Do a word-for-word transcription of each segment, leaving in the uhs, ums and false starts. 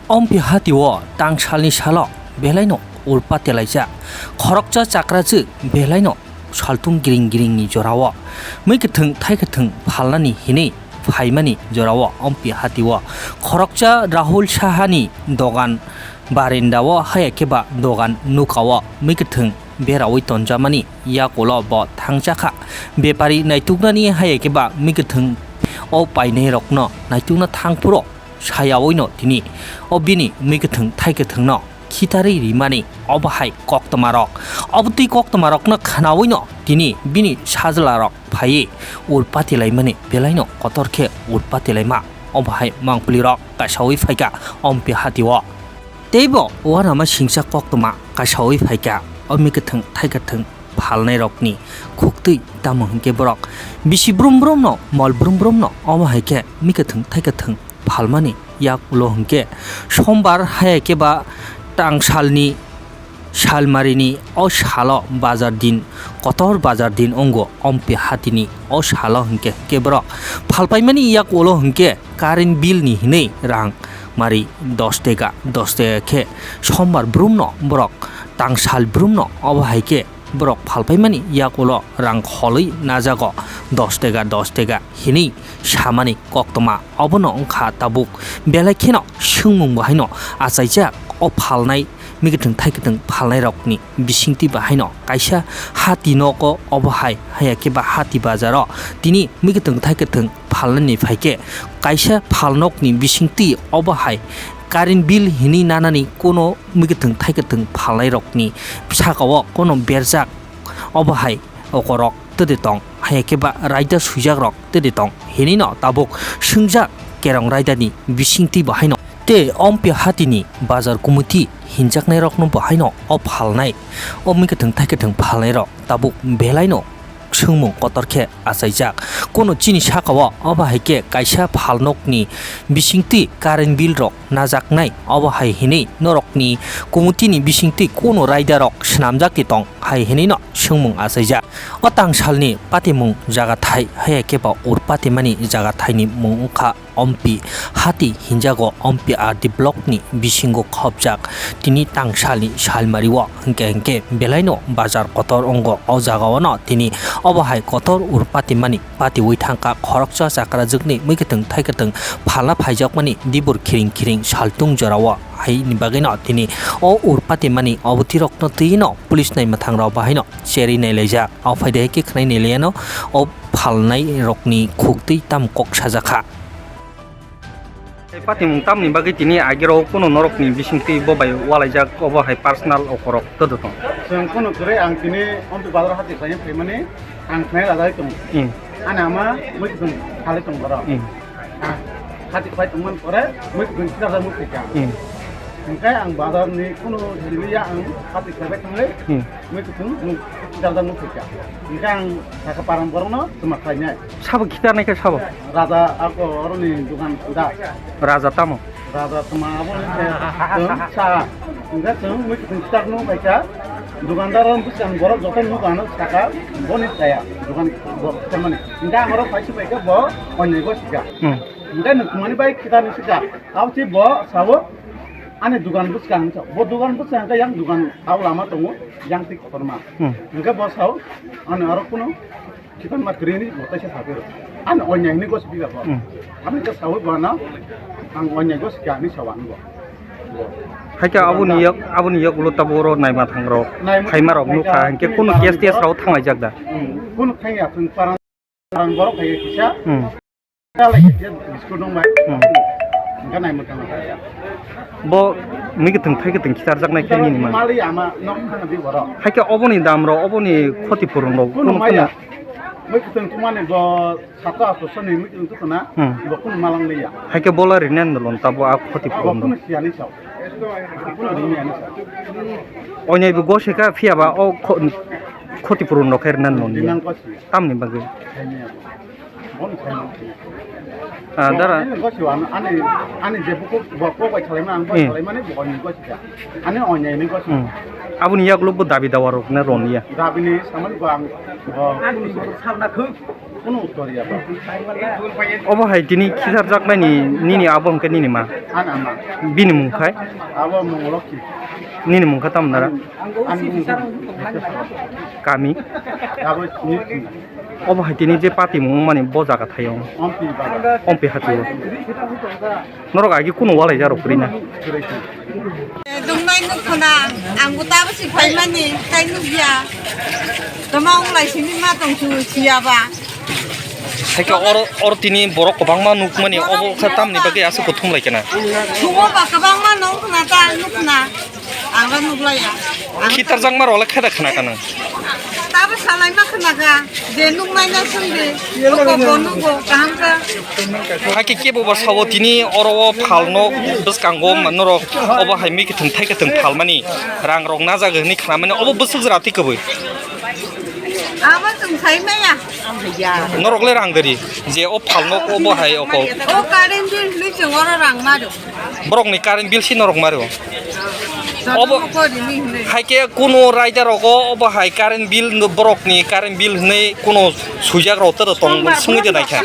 Ompi hati o tangsalni salo belaino urpa telaijak. Khoroksa chakrajwk belaino saltung gring gringni jorao mui kwthwng thai kwthwng phalnani hinwi phaimani jorao Ompi hati o khoroksa Rahul Sahani dogan barenda o haya khe ba dogan nuka o mui kwthwng beraui tonjamani yakulo bo thangjakha. Bepari naituknani haya khe ba mui kwthwng o painairokno naitukna thangphuru sayaoino tini o bini mui kwthwng thai kwthwngno khitarwi rimani obo hai koktwmarok. Obo twi koktwmarokno khnaoino tini bini sajwlarok phaiwi urpati laimani belaino kotor khe urpati laima obo hai mangpilirok kasaui phaikha Ompi hati o. Teibo uanama singcha koktwma kasaui phaikha o mui kwthwng thai kwthwng phalnairokni khuktwi tamo hinkhe borok bisi brum brumno mol brum brumno omo hai khe mui kwthwng thai kwthwng phalmani yak ulo hinkhe sombar haya khe ba tangsalni salmarini o salo bazar din, kotor bazar din wngo Ompi hatini o salo hinkhe khe borok phalpaimani yak ulo hinkhe current bill ni hinwi rang mari dos tega, dos tega khe sombar brumno borok tangsal brumno obo hai khe borok phalpaimani yakulo rang kholwi najago dos tega, dos tega hinwi samani koktwma obono wngkha tabuk. Belai kheno swngmung bo haino achaijak o phalnai mui kwthwng thai kwthwng phalnairokni bisingtwi bo haino kaisa hati nogo obo hai haya khe ba hati bazaro tini mui kwthwng thai kwthwng phalnani phaikhe kaisa phalnokni bisingtwi obo hai current bill hinwi nanani kono mui kwthwng thai kwthwng phalnairokni sakao kono berjak obo hai okorok twdwi tong, haya khe ba raida swijakrok twdwi tong hinwino tabuk swngjak kerong raidani bisingtwi bo haino. Tei Ompi hatini bazar committee hinjaknairokno bo haino o phalnai, o mui kwthwng thai kwthwng phalnairok tabuk belaino swngmung kotor khe achaijak. Kono chini sakao obo hai khe kaisa phalnokni bisingtwi current bill rok najaknai, obo hai hinwi norokni committee ni bisingtwi kono raida rok swnamjakti tong hai hinwino swngmung achaijak. O tangsalni patimung jaga thai haya khe ba ur patimani jaga thaini mung wngkha Ompi hati hinjago Ompi R D block ni bisingo khopjak. Tini tangsalni salmario hinkhe hinkhe belaino bazar kotor wngo. O jagao no tini obo hai kotor ur patimani patiui thangkha khoroksa chakrajwkni mui kwthwng thai kwthwng phalna phaijakmani dibur khiring khiring saltung jorao. Haini bagwino tini o ur patimani obotirokno twino police naimwthangrok bahaino cherwi nailaijak. O phaide hai khe khwnai nailaiano o phalnairokni khuktwi tamo kok sajakha. Patimung tamni bagwi tini agirok kunu norokni bisingtwi bo bai walaijak, obo hai personal okorok todo tong. Chwng kunu kwrwi ang tini Ompi bazar hati khlaina phaimani ang khnai rajagwi tongo. Hmm. Ani ama mui kwthwng khalwi tongo borok. Hmm. Ah, hati khlai tongmani pore mui kwthwng khitarjak mui phaikha. Hmm. Hwnkhe ang bazarni kunu siliya ang hati khlaibai thangwi. Hmm. Mui kwthwng mui khitarjak mui phaikha. Hwnkhe ang sakha param borokno twma khlainai. Sabo khitarnai khe sabo? Raja ako oroni dukan da. Raja tamo? Raja tma abo ni se chwng sa. Hwnkhe chwng mui kwthwng khitarno phaikha. Dukandar oro bwskango borok joto nukha ano saka boni chaya dukan bo khitarmani. Hwnkhe ang oro phai se phaikha bo onyoigo sika. Hmm. Hwnkhe nwng tmani bai khitarni sika. Abo se bo sabo ani dukan bwskang hinwi sa. Bo dukan bwskang khe yang dukan abo lama tongo yang twi kotorma. Hmm. Hwnkhe bo sao ani oro kunu khitan ma kwrwi hinwi bo teisa sa phiro. Ani onyai hinwi gos biba bo. Hmm. Ani khe saui bo ano ang onyai gos kha hinwi saui ani bo. Hai khe aboni yak, aboni yak ulo tabuk oro naima thang rok, naima phaima rok thang nukha, kha, hwnkhe kunu case test rok thanglaijak da? Hmm. Kunu thangya, chwng parang, parang borok hai kisa. Hmm. Kala kisa biskut dong bai. Hmm. Hwnkhe naima thang kha. Bo mui kwthwng thai kwthwng khitarjaknai khe nini man. Mali ama nok thang di borok. Hai khe oboni dam rok, oboni khoti puron rok kunu kunu maya. Mui kwthwng thumani bo Sato asto soni mui tong tong na, hmm, bo kunu malang liya. Hai khe bola rina ni lon tabo a khoti bo phurum kunu siya ni sao. Kunu rini ani sao. Onyai bo gose kha phiya ba o kho-, khoti phurum rok khe rina ni lon liya. Dinang ko siya. Tamni bagwi. Khaini ya. Bon khaini. Ah, dara. Ani gose wa ani, ani je buku bo ko bai khalai ma ang bai, hmm, khalai mani bo ni gose kha. Ani onyai ni gose. Hmm. Aboni yagulo bo dabi dawa rok na ron liya. Dabi ni samani bo ang bo. Ani bo sabna khu. Kuno uttor ya ba. Obo hai tini khitharjaknai ni nini abo hwnkhe nini ma? Ang ama. Bini mung khai? Abo mung Lokhi. Nini mung kha tamo nara? Ang mung. Kami? Abo ni. Obo hai tini je pati mung mani bo jaga thaio. Ompi baba. Ompi hati o. Norok agi kuno walai jarok kwrwi na. Dungnai nuk khna, ang bo tabo si phaimani, tai nuk ya. Toma wng lai sini ma tong chu siya ba. Hai khe oro, oro tini borok kwbangma nukmani, obo khe tamni bagwi aswk kuthum lai khe na. Sumo ba kwbangma nong khna ta nuk khna. Ang bo nuk lai ya. Khitarjakma rok le khe da khna ka nang. Tabo salai ma khna ka. Je nuk mai na sung de. Bo ko bo nuk bo kaham ka. Hakhe kebo ba sao tini oro o phalno bwskango norok obo hai mi kwthwng thai kwthwng phalmani rang rok najak hwnwi khnamani obo bwswk jora twi kwbwi. Abo chwng sai maya. Norok le rang dari je o phalno obo hai oko. O current bill hwnwi chwng oro rang maro. Borokni current bill si norok maro. Obo hai khe kuno raida rogo obo hai current bill no borokni current bill hwnwi kuno suijak rok toro tong swngwi de naikha.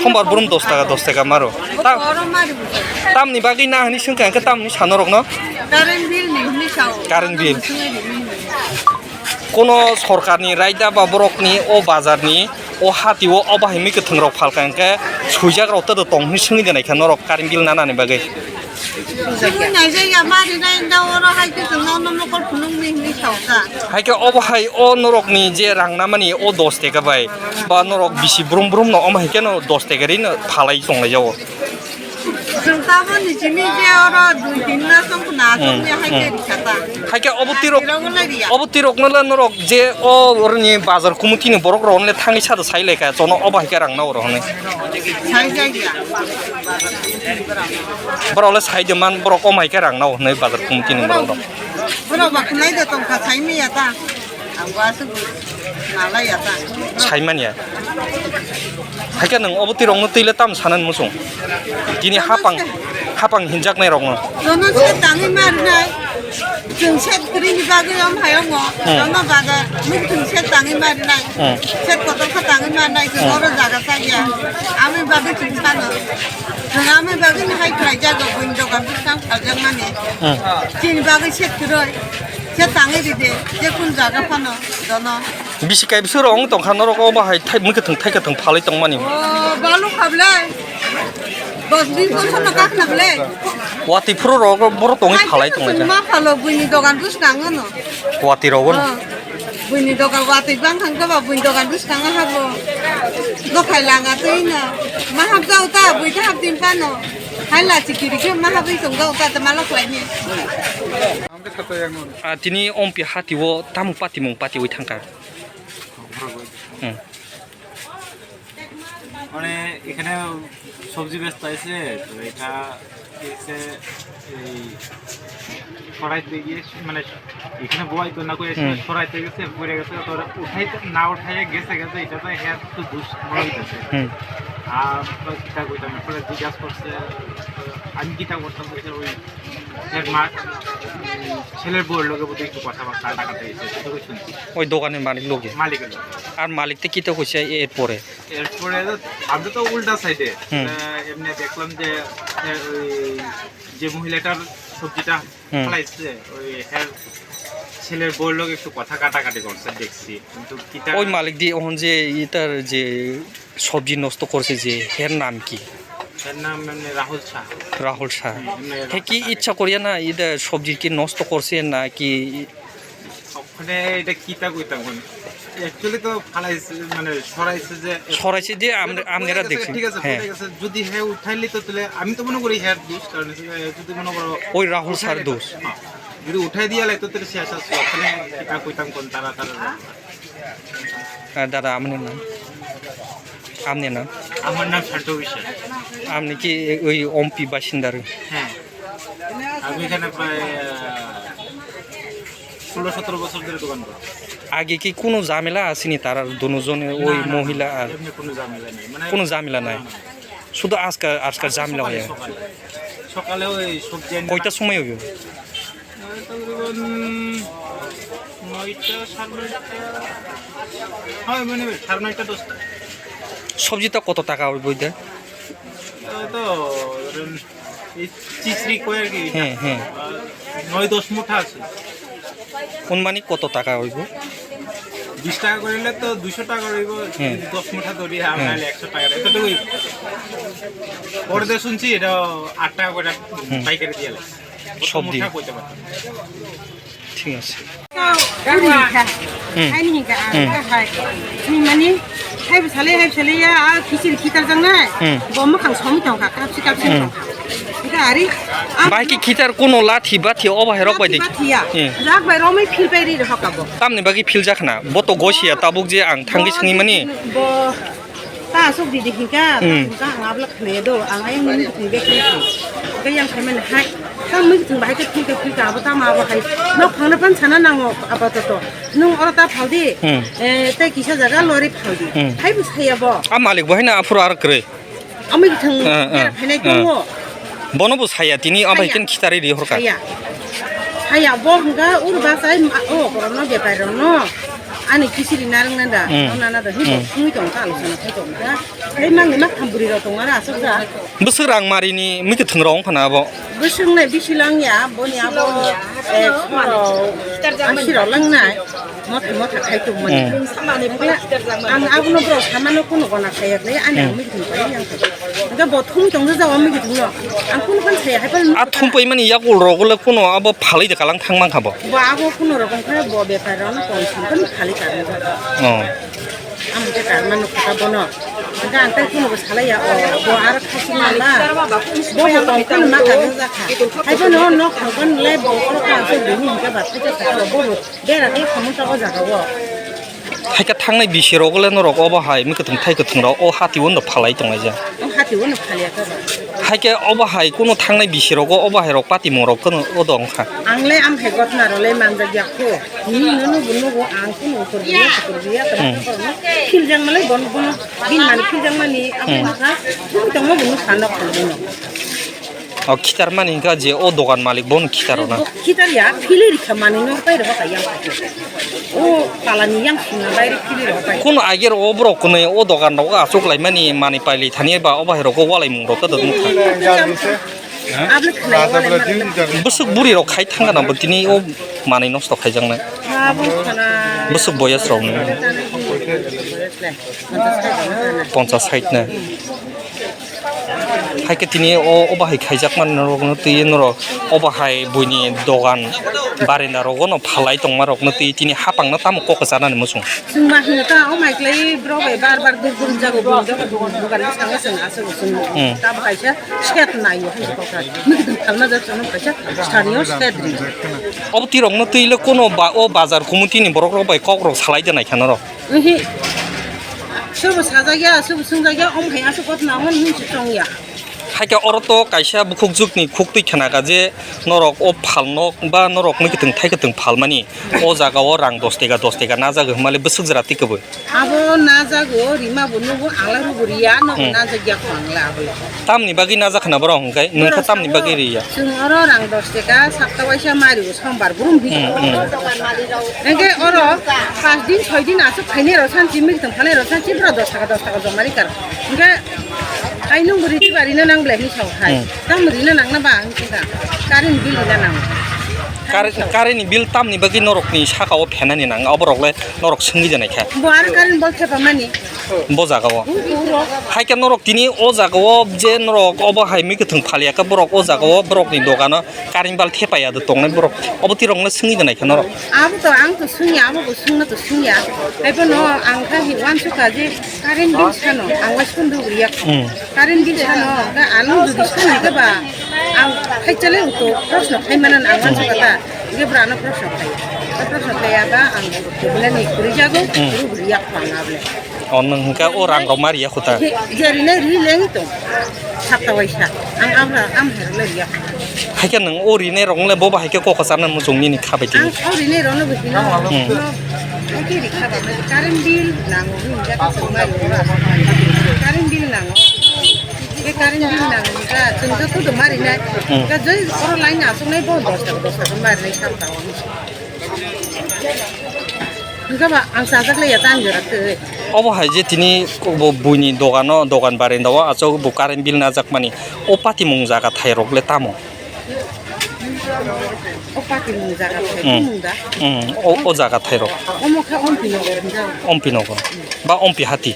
Sombar brum dos taka dos taka maro. Ta-, tamni bagwi na hwnwi swngkha hwnkhe tamni sanorokno? Current bill ni hwnwi sao. Current bill. Kuno sorkarni raida ba borokni o bazarni o hatio obo hai mi kwthwng rok phalkha hwnkhe suijak rok toro tong hwnwi swngwi de naikha norok current bill nanani bagwi. Chwng naijak ya mari nai da oro hai khe chwng nono mokol phunuk ni hwnwi sao ta. Hai khe obo hai o norokni je rang namani o dos taka bai ba norok bisi brum brum no omo hai khe no dos taka ri no phalai tong lai jao. Chwng taboni simi je oro dui tin mas wng khna, hmm, chwngni hai khe hmm rikha ta. Hai khe obo tirok, tirok wng lai riya. Obo tirok no le norok je o oroni bazar committee ni borok rok le thangwi sa da sai lai kha, chono obo hai khe rang na oro hwnwi. Sai jai ya. Borok le sai de man, borok omo hai khe rang na hwnwi bazar committee ni borok rok. Borok ba khwnai de tong kha, sai mi ya ta. Ang bo aswk nalai ya ta. Sai man ya. Hai khe nwng obo tirok no twi le tam sanan muchung. Tini hapang, hapang hinjaknai rokno. Jono set tangwi marinai. Chwng set kwrwini bagwi om hai omo. Hmm. Jono bazar nuk chwng set tangwi marinai. Hmm. Set kotor kha tangwi marinai. Chwng hmm oro jaga chaya. Ami bagwi chwng sano. Chwng ami bagwi ni hai khlai jago buini dogan bwskang phaljakmani. Hmm. Chini bagwi set kwrwi. Set tangwi ride. Je kun jaga phano jono. Bisi kaibwswk rok wng tongkha norok o bahai thai mwkhwtwng thai kwthwng phalwi tongmani. O, balu khablai. Dos bis bosor no kakna blai. Watwi phuru rok borok tongwi phalai tonglaikha. Ma phalo buini dogan bwskango no. Watwi rok no. O, buini dogan watwi bang thang khe ba buini dogan bwskango habo. Dokhai langa twi no. Ma hap jao ta, bui ta hap din pano. Hai lachi kiri khe ma hapwi tong jao ta, ta malok laini. Ah, tini ompi hati o tamo patimung patiwi thangkha. হুম। মানে এখানে সবজি বেচতে আছে, তো এটা এসে এই সরাইতে গিয়ে মানে এখানে বওয়াই তো না করে এসে হুম। সরাইতে গেছে, পড়ে গেছে, তো ওরা উঠাইতে না উঠাইয়া গেছে, গেছে, এটা তো হ্যাঁ তো দুষ বড় হইতেছে। হুম। আর তো কিতা কইতাম, পরে জিজ্ঞাসা করছে, তো আমি কিতা করতাম, কইছে ওই এর মা, উম, ছেলের বউয়ের লগে বোধহয় একটু কথাবার্তা কাটাকাটি হয়েছে, সেটুকু শুনছি। ওই দোকানের মালিক লোকে? মালিকের লোকে। আর মালিক তো কিতা কইছে এরপরে? এরপরে তো আমরা তো উল্টা সাইডে, হুম। আহ, এমনি দেখলাম যে, আহ, ওই যে মহিলাটার সবজিটা হুম। ফেলাইছে, ওই এর ছেলের বউয়ের লগে একটু কথা কাটাকাটি করছে দেখছি, কিন্তু কিতা ওই মালিক দিয়ে ওখান যে ইটার যে সবজি নষ্ট করছে যে, এর নাম কি? এর নাম এমনি রাহুল শাহ। রাহুল শাহ। হুম, এমনি হে কি রাহুল শাহ। ইচ্ছা করিয়া না, এটা সবজি কি নষ্ট করছে নাকি? ওখানে এটা কিতা কইতাম মানে? Actually তো ফালাইছে, মানে সরাইছে যে সরাইছে যে আমরা, আপনারা ঠিক আছে, দেখছি। ঠিক আছে, হ্যাঁ। ঠিক আছে। যদি হে উঠাইলি তো তাহলে আমি তো মনে করি হের দোষ, কারণ হচ্ছে, যদি মনে করো ওই রাহুল উঠাই শাহর দিত, দোষ। হ্যাঁ। যদি উঠাই দিয়া লাইতো তাহলে শেষ আছে। ওখানে কিতা কইতাম কোন তারা, তারা। আহ, দাদা, আপনার নাম? আপনার নাম? আমার নাম শান্ত বিশ্বাস। আপনি কি ওই ওমপি বাসিন্দার? হ্যাঁ, আমি এখানে প্রায়, আহ, ষোলো সতেরো বছর ধরে দোকান করি। আগে কি কোনো ঝামেলা আসেনি তারা দুজনের, ওই না, না, না, মহিলা আর? এমনি কোনো ঝামেলা নেই। মানে কোনো ঝামেলা নাই? না, না। শুধু আজকাল, আজকাল আজকে ঝামেলা সকালে, হয়। সকালে। সকালে ওই সবজি আনতে কয়টার সময় হইব? ওই তকরিবান নয়টা, সাড়ে নয়টা। হয়, মানে, সাড়ে নয়টা, দশটা। সবজিটা কত টাকা ওই বইতে? ওই তো, ধরেন, এই চিচড়ি কয় আর কি। হ্যাঁ, হ্যাঁ। আহ, নয় দশ মুঠা আছে। আনুমানিক কত টাকা হইব? বিশ টাকা করে নিলে তো দুইশো টাকা হইব, হ্যাঁ। যদি দশ মুঠা ধরি, আর হ্যাঁ। নাহলে একশো টাকা, এতটুকুই। পরে তো শুনছি এটা আট টাকা করে হুম। পাইকারি দিয়ে লাগে। সব দিয়ে। মুঠা কইতে পারতাম। ঠিক আছে। Uri ka. Hmm. Ani hinka Hmm. Ka hai. Ni mani hai bsale hai bsale ya a kichir kitar jang nai. Hmm. Bo makhang somi tong ka kapsi kapsi Hmm. tong. Ika ari. Bai ki kitar kuno lathi bathi oba herok bai de. Lathi bathi ya. Hmm. Jak bai romai phil bai ri hokabo. Tamni bagi phil jakna. Bo to gosia tabuk je ang thangki Bo sini mani. Bo Ta asuk didi hinka, ta Hmm. hinka ang abla khne do, ang ayang mui thung be khne. Ke yang khamen hai. Ta mui thung bai ke philka philka abo ta ma abo hai. Nok phangna pan sana nango apato to. Nung oro ta phaldi. Hmm. Eh, ta kisa jaga lori phaldi. Hmm. Hai bus hai abo. A malik bo hai na aphuru ar kre. Ami thung Ah, ah, bera phainai ah. tongo. Bono bo saya tini abai Saya. ken khitari ri horka. Saya. Saya bo hingka ur ba sai ma o korokno bepai rokno. Ani kisiri narang nanda. Hmm. O nana da hiko Hmm. mui tong ka alusana khai tong ka. Hai mang ni mak kham buri rok tong ara asok ja. Bwswk rang mari ni mui kwthwng rok wng phano abo. Bwswk nai bisi lang ya boni abo. Eh, asi rok lang nai. Motha motha khai tong mani. Hmm. Ang abono borok samano kuno gona khaiyak le ani Hmm. ang mui thung pai yang. Hingke bo thum tong jao mui thung no. Ang kuno kan saya hai pan. A thum pai mani yakul rok le kuno abo phalai de kalang thang mang kha bo. Bo abo kuno rok wngkha bo bepar rok no kon thum kan phalai ka. Oh. Ang je kar manu kha bono. Hingke ang tai kuno bo salai ya o bo aro khasi mala. Bo bo kon kan ma ka jakha. Hai pan no no khang kan le bo oro ka se bini hingke ba thai ka bo bo. Bera khe khamung ta o jaga o. Hai khe thangnai bisi rogo le norok obo hai mui kwthwng thai kwthwng rok o hati o no phalai tongnai ja. O hati o no phalia kha ba. Hai khe obo hai kuno thangnai bisi rogo obo hai rok pati mung rok kono o dong kha. Ang le am hai gotna ro le manjak ya kho. Ni no no bo no bo ang kuno ukor biya ukor biya Hmm. kha. Khiljang malai bon bon bin man khiljang mani ang Hmm. kha. Tong ma bo no sa nok kha no. O khitar mani hingka je o dogan malik bono khitar rw na. Bo khitar ya, philiri kha mani no pai rw kha yang kha. O pala ni yang sina bai ri philiri kha pai. Kuno age ro o borok kunui o dogan rok aswk lai mani, mani pailai thani ba o bahai rok o walai mung rok ta da nukha. Abni khlai walai mani. Bwswk buri rok khai thang gana bo tini o manui nosto khaijaknai. Abo khana. Bwswk boyas rok ni. Ponchas sait na. Hai khe tini o, o bahai khaijak man norok no twi norok o bahai buini dogan barenda rogo no phalai tongma rok no twi tini hapang no tamo kok chanani muchung. Chwng ma hino ta o mai klai bro bai bar bar dur dur jago buini dogan bugan no sanga sanga aswk chwng Hmm. ta bahai se set nai yo hai kok ta. Mui kidum phalna jak chwng kaisa sani o set ri. Obo twi rok no twi le kono ba o bazar committee ni borok rok bai kok rok salai de nai kha norok. Uhi. Sobo sajagya, sobo sungjakya, om hai aswk kotna hwn hwn se chongya. Hai khe oro to kaisa bukhuk jukni khuk twi khna kha je norok o phalnok ba norok mui kwthwng thai kwthwng phalmani o jaga o rang dos teka dos teka najagwi hwnmale bwswk jora twi kwbwi. Abo najago rima bo nugo ala rugo riya no Hmm. najagya khwlangla abo. Tamni bagwi najak khna borok hwnkhe nungkha Borok tamni sabo bagwi riya. Chwng oro rang dos teka sapta waisa mari sombar brum hi. Hmm, hmm. Hingke oro pas din soi din aswk phainai rok sanchi mui tong phalai rok sanchi bro dos taka dos taka joma ri kar. Hingke hai nung buri di bari na nang belai ni sao hai. Hmm. Tam ri na nang na ba ang khe ka. Current bill ri na nang. Kar-, current bill tamni bagwi norok ni saka o phenani nang oborok le norok swngwi janai kha. Bo ar current bol thepa mani. Bo jaga o. Uro. Hai khe norok tini o jaga o je norok obo hai mui kwthwng phalia khe borok o jaga o borok ni dogano current bal thepaya do tongnai borok. Obo tirok no swngwi da nai khe norok. Abo to ang to swngya, abo bo swngna to swngya. Hai bono ang kha hi uansukha je current bill sano ang waiskon dugriya. Hmm. Current bill sano ga ano jodi sano ga ba ang khai chale uto proshno khai manan ang uansukha ta. Ge brano proshno khai. Ta proshno khai ya ba ang bole ni kuri jago, Hmm. Dugriya khwang able. O nwng hwnkhe o rang rok ma riya khuta. Jeri nai ri leng tong. Sakta waisa. Ang abra am her le riya. Haikhe nwng o rinai rok le bo ba haikhe koko charna muchung nini khabai tini. Ang o rinai rok no bo hino. Hmm. No. Haikhe ri khaba mai current bill nango hin ja ka sung mai ora. Current bill nango. Ke current bill nango ka chung to kudu mari nai. Hmm. Ka joi oro line asung nai bo dos taka dos taka mari nai sakta. Hwnkhe ba ang chajak le ya, tang jora twi. Obo hai je tini bo buini dogano, dogan barenda o aswk bo current bill najakmani. O patimung jaga thairok le tamo? O patimung jaga thai, hmm, mung da? Hmm, o, o jaga thairok. Omo khe Ompi Nogor hwnjak. Ompi Nogor. Ba Ompi Hati.